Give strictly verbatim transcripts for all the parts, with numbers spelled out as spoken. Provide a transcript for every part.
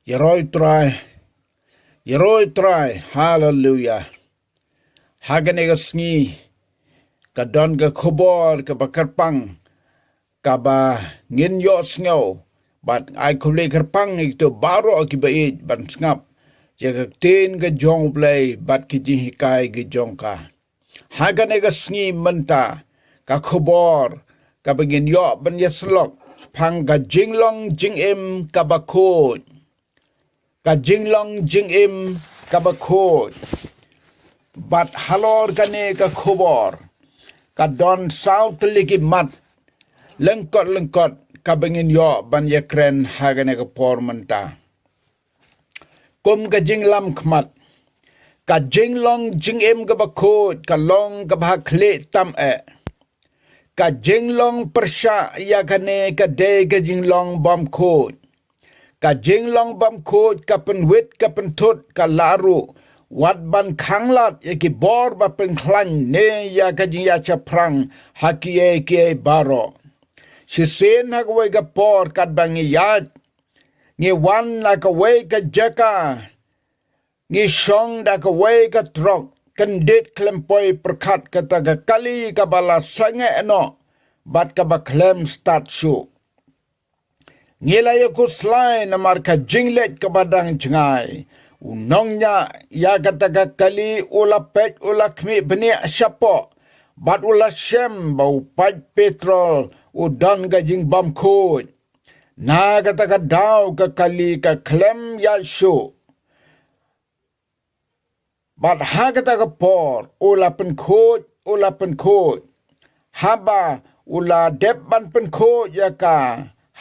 Ïaroh ïa u Trai. Ïaroh ïa u Trai. Haleluya. Ha kane ka sngi, ka don ka khubor kaba kyrpang, kaba ngin ïohsngew. Bad ai khublei kyrpang ïa kito baroh kiba ïeit ban sngap ïa ka ktien ka jong U Blei bad ki jinghikai ki jong ka. Ha kane ka sngi mynta, ka khubor kaba ngin ïoh ban ïasyllok shaphang ka jinglong jingim kaba khuid. Ka jinglong jingim kaba khuid. Bad halor kane ka khubor, ka don saw tylli ki mat lyngkot lyngkot kaba ngin ïoh ban ïakren ha kane ka por mynta. Kum ka jinglam khmat, ka jinglong jingim kaba khuid ka long kaba ha khlieh tam eh. Ka jinglong pyrshah ïa kane ka dei ka jinglong bymkhuid. Ka jinglong bymkhuid ka pynwit ka pynthut, ka lah ruh wat ban khanglad ïa ki bor ba pynkhlaiñ ne ïa ka jingïashaphrang ha kiei kiei baroh. Shisien ha kawei ka por katba ngi ïaid, ngi wan na kawei ka jaka, ngi shong da kawei ka trok, kyndit khlem poi pyrkhat kata ka kali kaba la sangeh noh bad kaba khlem stad shuh. Ngi la ïakhuslai namar ka jingleit kaba dang jngai. U nongñiah ïa kata ka kali u la peit, u la khmih bniah shapoh bad u la shem ba u pait petrol u don ka jingbymkhuid. Na kata ka daw ka kali ka khlem ïaid shuh. Bad ha kata ka por u la pynkhuid, u la pynkhuid. Haba u la dep ban pynkhuid ïa ka,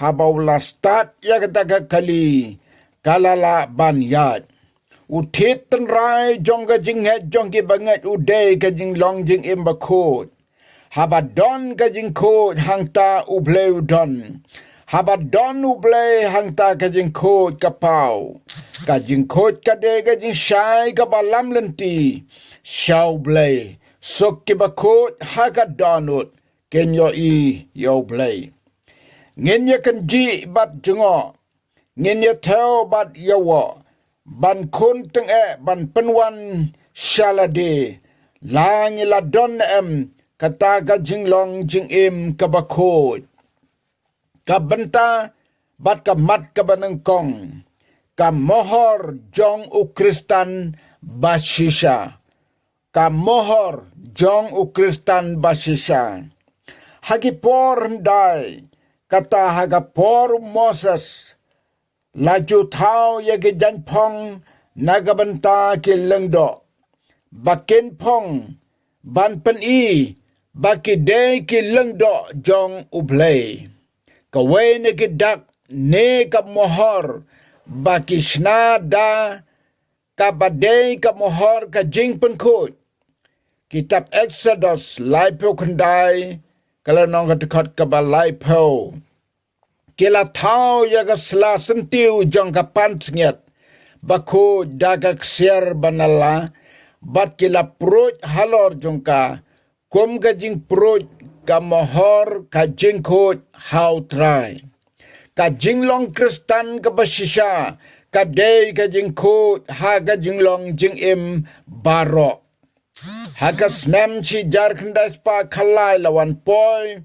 haba u la stad ïa kata ka kali, ka la lah ban ïaid. U thied tynrai jong ka jingngeit jong ki bangeit u dei ka jinglong jingim bakhuid. Haba don ka jingkhuid hangta U Blei u don. Haba don U Blei hangta ka jingkhuid ka paw. Ka jingkhuid ka dei ka jingshai kaba lam lynti sha U Blei. Suk kiba khuid ha ka dohnud kin ïohi ïa U Blei. Ngin ïa kynjih bad jngoh, ngin ïa thew bad ïa woh, ban khun tyngeh ban pynwan sha lade, la ngi la don ne em kata ka jinglong jingim kaba khuid. Ka bynta bad ka mat kaba nyngkong, ka mohor jong u Khristan bashisha. Ka mohor jong u Khristan bashisha. Ha ki por hyndai, kata ha ka por u Moses, la ju thaw ïa ki jaiñphong na ka bynta ki lyngdoh, ba kin phong ban pyni ba ki dei ki lyngdoh jong U Blei. Kawei na ki dak ne ka mohor ba ki shna da kaba dei ka mohor ka jingpynkhuid. Kitab Eksodos laiphew khyndai, ka lynnong ka dkhot kaba laiphew. Ki la thaw ïa ka sla syntiew jong ka pansngiat bakhuid da ka ksiar banylla, bad ki la pruid halor jong ka kum ka jingpruid ka mohor ka jingkhuid ha U Trai. Ka jinglong Khristan kaba shisha ka dei ka jingkhuid ha ka jinglong jingim baroh. Ha ka snem shi hajar khyndai spah khatlai la wan poi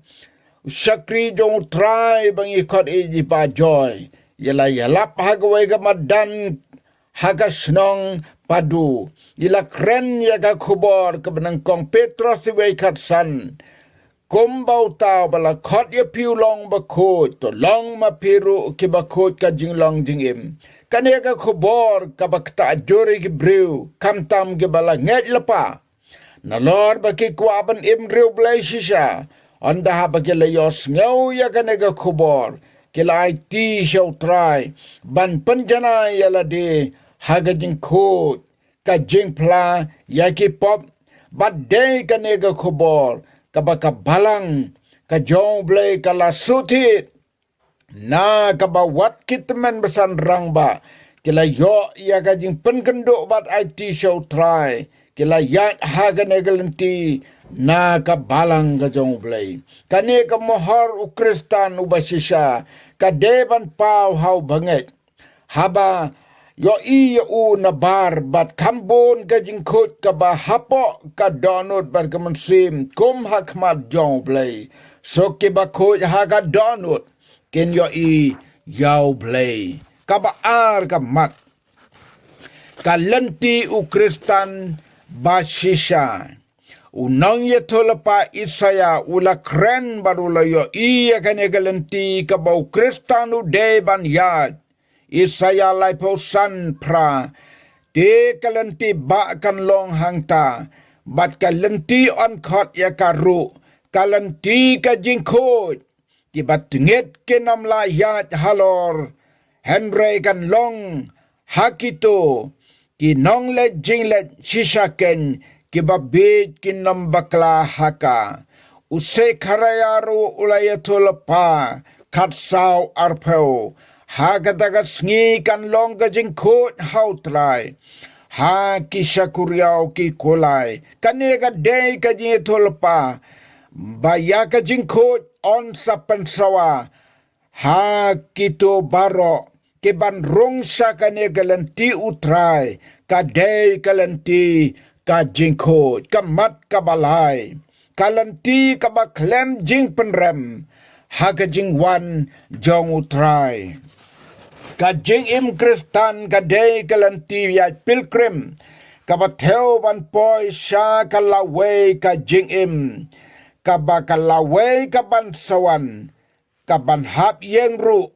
u shakri jong U Trai ba ngi khot ïa i Bah Joy. Ïa la ïalap ha kawei ka madan ha ka shnong Padu. Ïa la kren ïa ka khubor kaba nyngkong Petros wei khatsan. Kumba uta uba la khot ïa phi u long bakhuid, to long ma phi ruh ki bakhuid ka jinglong jingim. Kane ka khubor kaba ktah jur ïa ki briew, khamtam kiba la ngeit lypa. Nalor ba ki kwah ban im ri U Blei shisha, ynda haba ki la ïohsngew ïa kane ka khubor, ki la aiti sha U Trai ban pynjanai ïa lade ha ka jingkhuid, ka jingphla ïa ki pop. Bad dei kane ka khubor kaba ka balang ka jong U Blei ka la shu thied. Na kaba wat ki tymmen basan rangbah ki la ïoh ïa ka jingpynkynduh bad aiti sha U Trai, ki la ïaid ha kane ka lynti na ka balang ka jong U Blei. Kane ka mohor u Khristan uba shisha ka dei ban paw ha u bangeit. haba ïohi ïa u nabar, bad kham bun ka jingkhuid kaba hapoh ka dohnud bad ka mynsiem kum ha khmat jong U Blei. Suk kiba khuid ha ka dohnud kin ïohi ïa U Blei. Kaba ar ka mat, ka lynti u Khristan ba shisha. U nongïathuhlypa Isaiah u la kren bad u la ïohi ïa kane ka lynti kaba u Khristan u dei ban ïaid. Isaiah laiphew san phra. Te ka lynti ba kan long hangta, bad ka lynti on khot ïa ka ruh, ka lynti ka jingkhuid. Kiba tngit kin ym lah ïaid halor, hynrei kan long ha kito ki nongleit jingleit shisha keiñ, kiba bieit kin ym bakla ha ka. U Sekhariah ruh u la ïathuhlypa, khatsaw arphew. Ha kata ka sngi kan long ka jingkhuid ha U Trai ha ki shakri ïaw ki kulai. Kane ka dei ka jingïathuhlypa ba ïa ka jingkhuid yn sa pynsawa ha kito baroh kiban rung sha kane ka lynti U Trai, ka dei ka lynti ka jingkhuid. Ka mat kaba lai, ka lynti kaba khlem jingpynrem ha ka jingwan jong U Trai. Ka jingim Khristan ka dei ka lynti ïaid pilgrim kaba thew ban poi sha ka lawei ka jingim, kaba ka lawei kaban sa wan, kaban hap ïeng ruh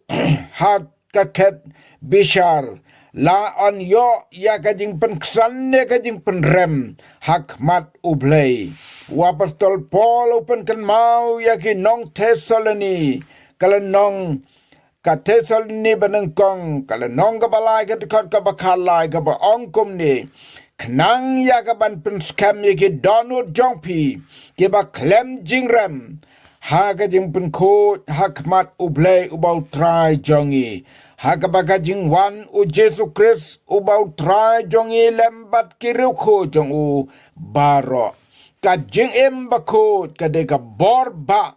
ha ka khet bishar. La yn ïoh ïa ka jingpynksan ne ka jingpynrem ha khmat U Blei. U apostol Paul u pynkynmaw ïa ki nong Thessaloni, ka lynnong, ka Thessaloni ba nyngkong, ka lynnong kaba lai, ka dkhot kaba khatlai, kaba ong kumne: Khnang ïa kaban pynskhem ïa ki dohnud jong phi kiba khlem jingrem ha ka jingpynkhuid ha khmat U Blei uba U Trai jong ngi, ha kaba ka jingwan U Jisu Khrist uba U Trai jong ngi lem bad ki riewkhuid jong u baroh. Ka jingim bakhuid ka dei ka bor ba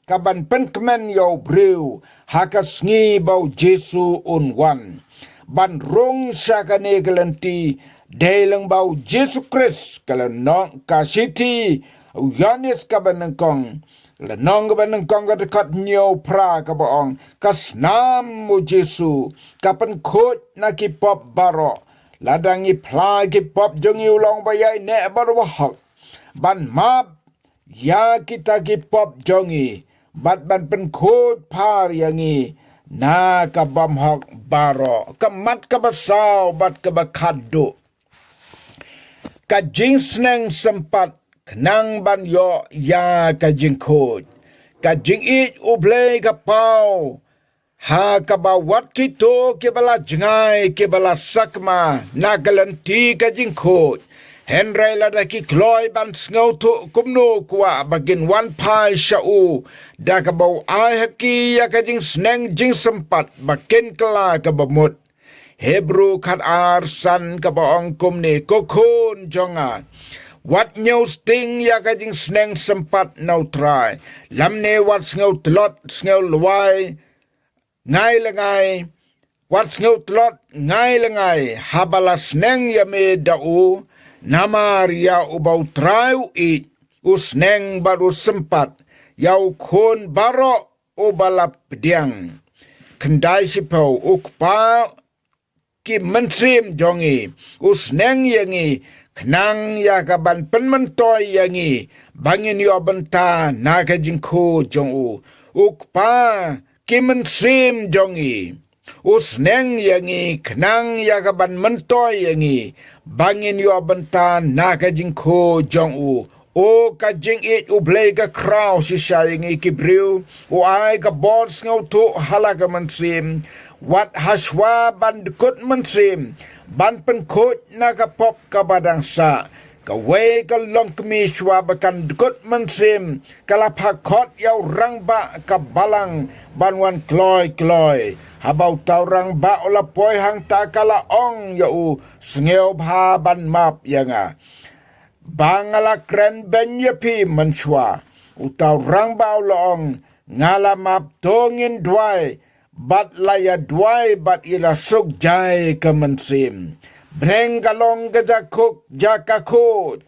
kaban pynkmen ïa u briew ha ka sngi ba U Jisu un wan. Ban rung sha kane ka lynti dei lyngba U Jisu Khrist. Ka lynnong, ka shithi u Ïoannis kaba nyngkong, lynnong kaba nyngkong, ka dkhot hynñiew phra, kaba ong: Ka snam U Jisu ka pynkhuid na ki pop baroh. Lada ngi phla ki pop jong ngi, u long ba ïai neh bad uba hok ban map ïa kita ki pop jong ngi bad ban pynkhuid phar ïa ngi na ka bymhok baroh. Ka mat kaba saw bad kaba khatduh, ka jingsneng sympat khnang ban ïoh ïa ka jingkhuid. Ka jingïeit U Blei ka paw ha kaba wat kito kiba la jngai, kiba la sakma na ka lynti ka jingkhuid. Hynrei lada ki kloi ban sngewthuh kumno kwah ba kin wan phai sha u, da kaba u ai ha ki ïa ka jingsneng jingsympat ba kin kylla kaba mut. Hebru khatar san kaba ong kumne: Ko khun jong nga, wat ñiewsting ïa ka jingsneng sympat na U Trai, lymne wat sngewtlot sngewlwai ngai lyngngai, wat sngewtlot ngai lyngngai haba la sneng ïa me da u, namar ïa uba U Trai u ïeit, u sneng bad u sympat ïa u khun baroh uba la pdiang. Khyndai shiphew: U Kpa ki mynsiem jong ngi, u sneng ïa ngi khnang ïa kaban pynmyntoi ïa ngi ba ngin ïoh bynta na ka jingkhuid jong u. U Kpa ki mynsiem jong ngi, u sneng ïa ngi khnang ïa kaban myntoi ïa ngi ba ngin ïoh bynta na ka jingkhuid jong u. O ka jingïeit U Blei ka khraw shisha ïa ngi ki briew, u ai ka bor sngewthuh ha la ka mynsiem, wat hashwa ban dkut mynsiem ban pynkhuid na ka pop kaba dang sah. Kawei ka longkmie shuwa ba kan dkut mynsiem ka la phah khot ïa u rangbah ka balang ban wan kloi kloi. Haba uta u rangbah u la poi hangta ka la ong ïa u: Sngewbha ban map ïa nga. Ba nga la kren beiñ ïa phi mynshuwa. Uta u rangbah u la ong: Nga la map, to ngin duwai bad la ïa duwai bad ïa la suk jai ka mynsiem. Bneng ka long ka jaka khuid, jaka khuid.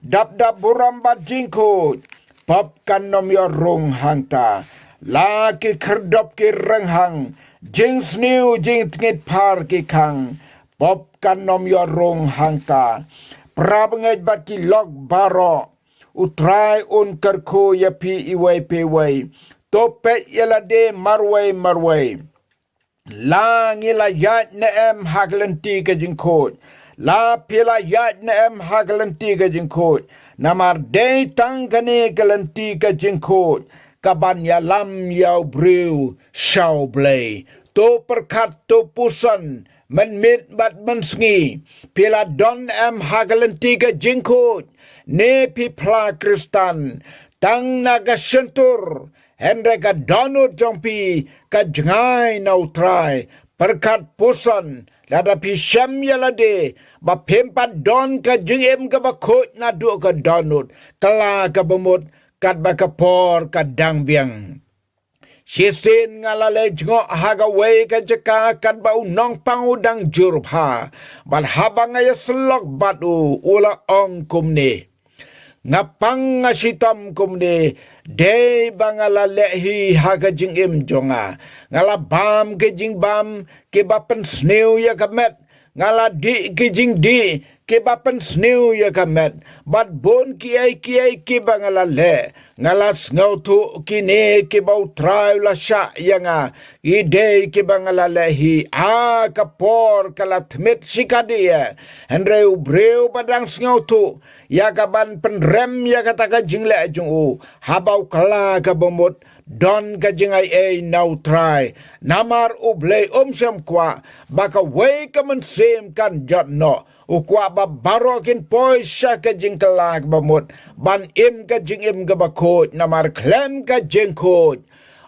Dap dap burom bad jingkhuid, pop kan ym ïoh rung hangta. La ki khyrdop ki rynghang, jingsniew jingtngit phar ki khang, pop kan ym ïoh rung hangta. Para bangeit bad ki lok baroh, U Trai un kyrkhu ïa phi iwei pa iwei. To peit ïa lade marwei marwei. La ngi la ïaid ne em ha ka lynti ka jingkhuid? La phi la ïaid ne em ha ka lynti ka jingkhuid? Namar dei tang kane ka lynti ka jingkhuid kaban ïalam ïa u briew sha U Blei. To pyrkhat, to puson mynmiet bad mynsngi. Phi la don em ha ka lynti ka jingkhuid? Ne phi phla Khristan tang na ka shyntur, hynrei ka dohnud jong phi ka jngai na U Trai? Pyrkhat, puson, lada phi shem ïa lade ba phim pat don ka jingim kaba khuid naduh ka dohnud, kylla kaba mut katba ka por ka dang biang. Shisien nga la leit jngoh ha kawei ka jaka katba u nongpang u dang jur bha. Bad haba nga ïasyllok bad u, u la ong kumne: Nga pang, nga shitom kumne, dei ba nga la leh hi ha ka jingim jong nga. Nga la bam ki jingbam kiba pynsniew ïa ka met. Nga la dih ki jingdih kiba pynsniew ïa ka met. Bad bun kiei kiei kiba nga la leh, nga la sngewthuh kine kiba U Trai u la shah ïa nga. Ki dei kiba nga la leh hi ha ka por ka la thmit shikatdei. Hynrei u briew ba dang sngewthuh ïa kaban pynrem ïa kata ka jingleh jong u, haba u kylla kaba mut, don ka jingaiei na U Trai. Namar U Blei um shym kwah ba kawei ka mynsiem kan jot noh. U kwah ba baroh kin poi sha ka jingkylla kaba mut, ban im ka jingim kaba khuid. Namar khlem ka jingkhuid,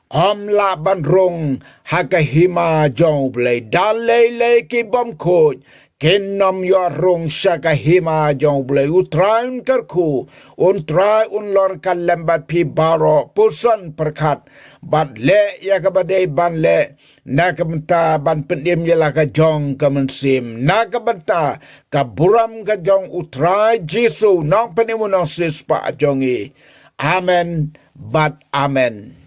ym lah ban rung ha ka hima jong U Blei. Da lei lei ki bym khuid kin ym ïoh rung sha ka hima jong U Blei. U Trai un kyrkhu, U Trai un lor ka lem bad phi baroh. Puson, pyrkhat bad leh ïa kaba dei ban leh, na ka bynta ban pynim ïa la ka jong ka mynsiem, na ka bynta ka burom ka jong U Trai Jisu, Nongpynim u nongsiewspah jong ngi. Amen bad amen.